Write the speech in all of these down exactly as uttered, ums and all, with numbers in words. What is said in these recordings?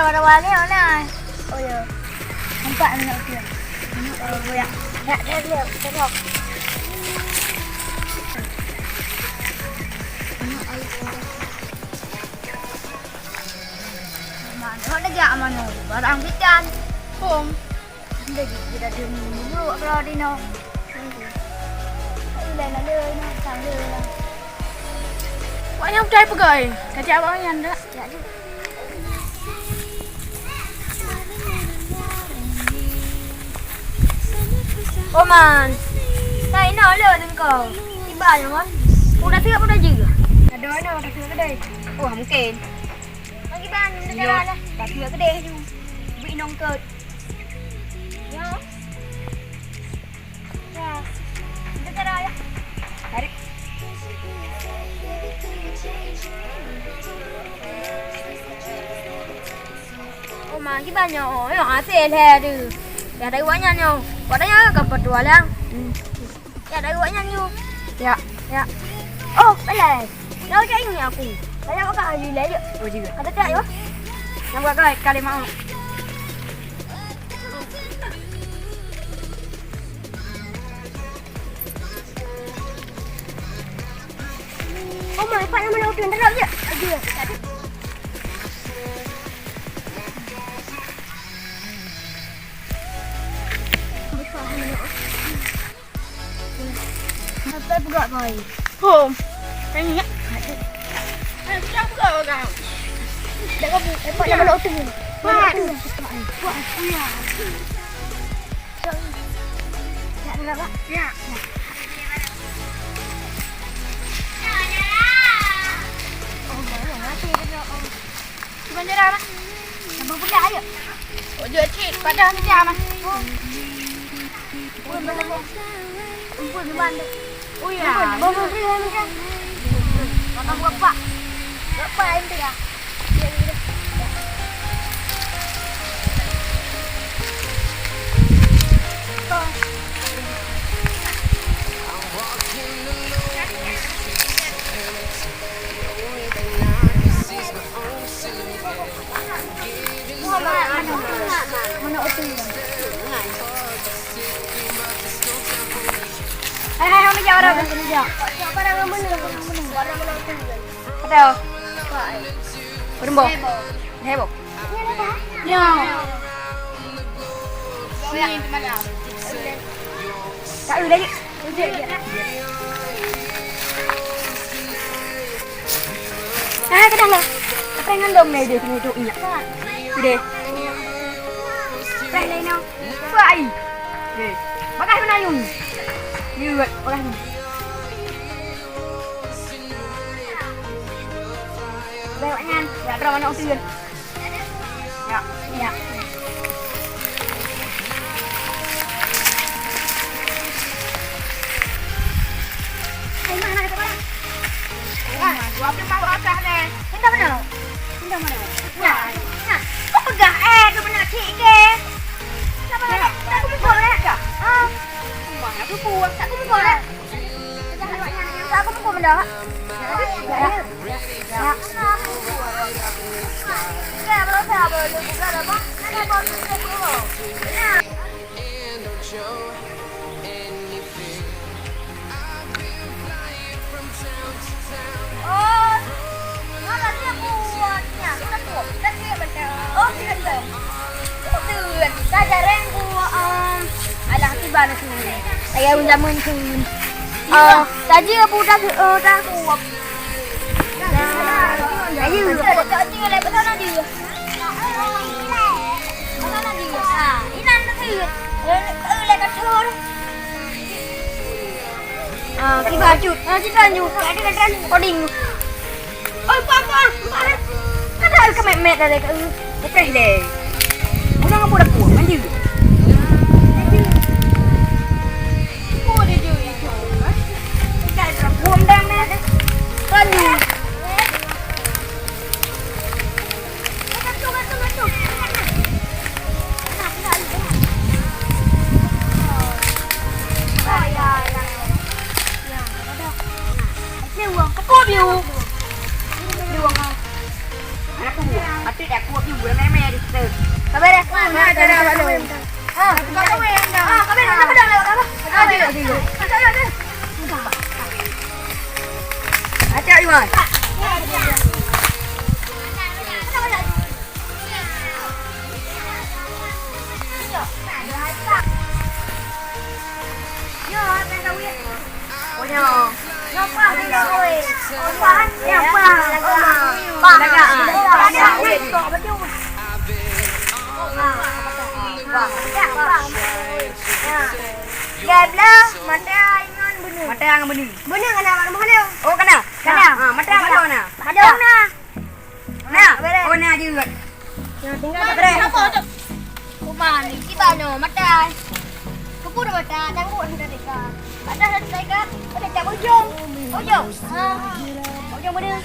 Rawa-rawa ni mana? Oh ya. Nampak anak dia. Oh ya. Ya, ya, ya. Tengok. Mana dia jak mana? Barang bidan. Hom. Dah jadi dah dia buruk kalau di no. Lain ada ni, tak ada lah. Wak nyang utai peugah eh. Kata awak nyan dah. Ya, dia. Oman. Tai na le tengkau. Tiba je, Wan. Udah siap, udah je. Ada na, udah siap kedai. Oh, mungkin. Bagi ban, udah jalan lah. Udah siap kedai tu. Beri nongkot. Ya. Ya. Udah jalan lah. Tarik. Oh, ma, kiban nyoe. Nyoe hasé lhèe tu. Ya, dari awak nyan nyoe. Awak nyan ka peutuah lang. Hmm. Ya, dari awak nyan nyoe. Ya, ya. Oh, balai. Dah cak ini aku. Balai awak ka hari lagi. Oh, juga. Kata tak yo. Nampak kau kali mau. Oh, ma, nampak nama laut tu. Ntar je. Aduh. Sampai pegak kau. Hom. Tanya. Eh, sudah pegak kau. Dah kamu. Nampak nama laut tu. Wah, tu. Wah, ya. Ya, ya, ya. Ya. Cuman jalan lah. Tambah pula, ayo. Oh, jom cik, padah ni jam ah. Pun mana pun. Pun di mana? Oh ya. Pun, pun, pun, pun. Makan buah pak. Buah pak ini ya. Ada. Berembo. Heboh. Ya. Tak ada lagi. Ah, kadang lah. Apa yang ngandung ni dia kena hidup ni? Deh. Apa yang lain? Apa ai? Deh. Bagai mana yun? Yun, bagai ni. Bagai nyan. Ya, terus mana utin? Ya, ya. Hai, mana ada barang? Wah, dua puluh lima watt dah ni. Minta mana? Minta mana? Nah, nah. Kau pegang eh, kau pernah cik ke? Kenapa? Ya, tak kumpul eh. Ah. Mana tu kuat? Tak kumpul eh. Alah, tiba na sini. Saya zaman tu. Ah, tadi aku dah, eh, dah kuat. Ayo, tak tinggal lepas sana je. Sana je. Ah, ini nak sih. Eh, eh, lepas sana. Ah, tiba cut. Ah, tiba cut. Ada, ada, ada. Oding. Oi, Pak, Pak, Pak. Ada ke met-met ada ke? Bukan deh. Udah ngapa dah pulang aja. Bukan deh, bukan deh. Lanjut. Aku biu. Biu. Anak aku. Atlet aku biu, meme. Gabla, mata ngon beuneu. Mata ngon beuneu. Beuneu kana mak rumoh lé. Oh, kana. Kana. Ha, mata ngon beuneu na. Mata na. Na. Oh, na jeuet. Nah, tinggal bre. Apa tu? Uma ni, tiba no mata. Keburu mata, tangguh ni tadi ka. Ada satu tadi ka. Ada cak ujung. Ujung. Ha. Ujung beuneu.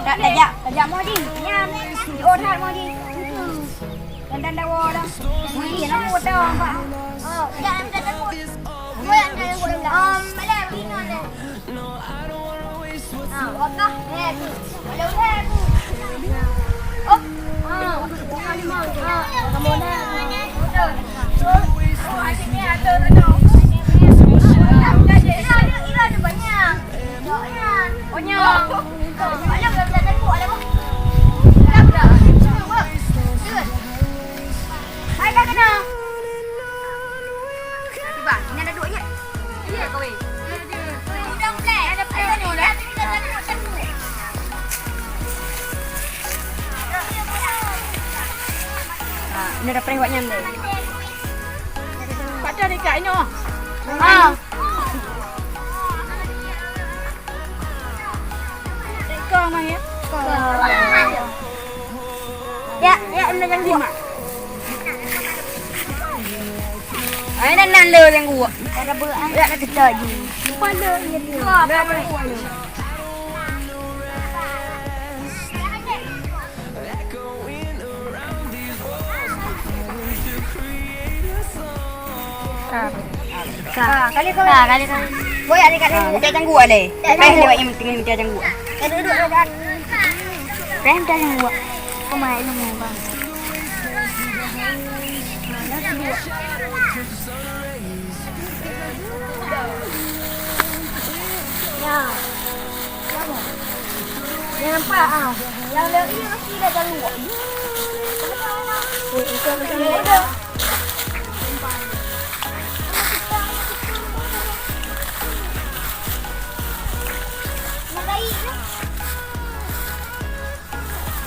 Tajak, tajak moji. Nyan. Oh, that moji. Dandan dawa dah. Moji nak buat dah, Pak. Oh, jangan minta takut. Gue yang dari gue dah. Om, malah bingung deh. Ha, wakah. Eh, tu. Ada udah tu. Oh. Ha. Ini ada preh wak nyan deh. Pada dekat ini. Ha. Kong mah ya. Ya, ya, anda yang lima. Ai nan nan le yang gua. Ada ber ai. Ya, kita ji. Lupa le ya dia. Dua apa? Ka. Ka. Kali kau. Ka, kali kau. Boy, ada kat sini. Minta cangguak le. Peh lewat yang tinggal minta cangguak. Dah duduk dah. Peh minta cangguak. Kau main ilmu bang. Ya. Jangan nampak ah. Yang lari mesti dah jalan buat. Oh, itu macam ni.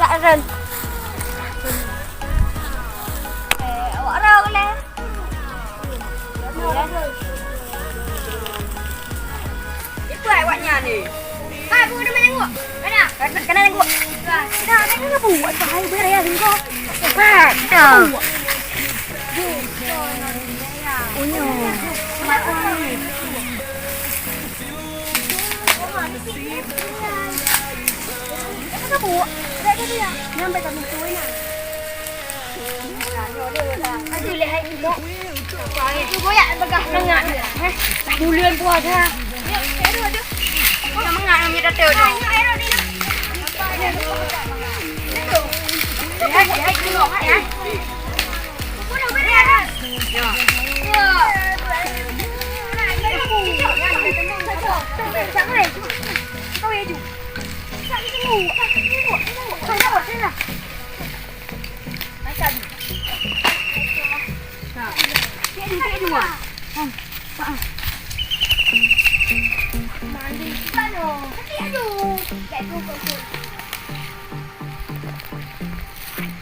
Kak Ron. Eh, awak rau leh. Itu awak nyan ni. Hai, bu, nama nengok. Mana? Kena nengok. Dah, nengok apa? Buat apa? Hai, beraya nengok. Cepat. Dah. Unyu. Bulan puasa. Aduh, aduh. Mangat ngon minyeuk dato tu. Hai, hai, hai, hai.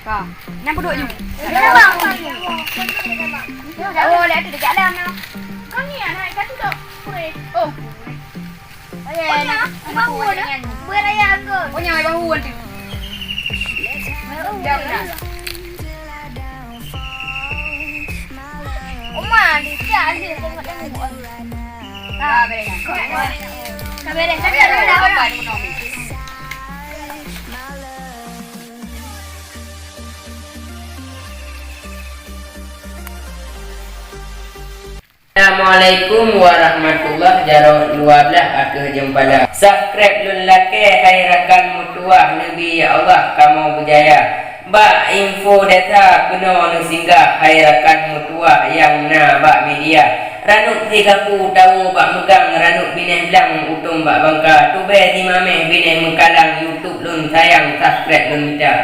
Ka. Nyan peuduek ju. Oh, lé tu dekat dalam na. Kami anak ka tu dok. Oh. Oh, ya, ya, ya. Bahu na. Beraya anggun. Oh, nyan bahu tu. Jauh dah. Oma, dia cak dia tengok-tengok. Ah, beres. Ka beres. Ka beres. Assalamualaikum warahmatullahi, jaroe dua belas akhé jeumpala. Subscribe lôn lakée hai rakan meutuwah, neubi ya Allah kamoe beujaya. Bak info data keunoe neusinggah hai rakan meutuwah nyang na bak media. Ranub si gapu tawoe bak meugang, ranub binéh blang utom bak bangka, tubée si mameh binéh meukalang, YouTube lôn sayang, subscribe lôn mita.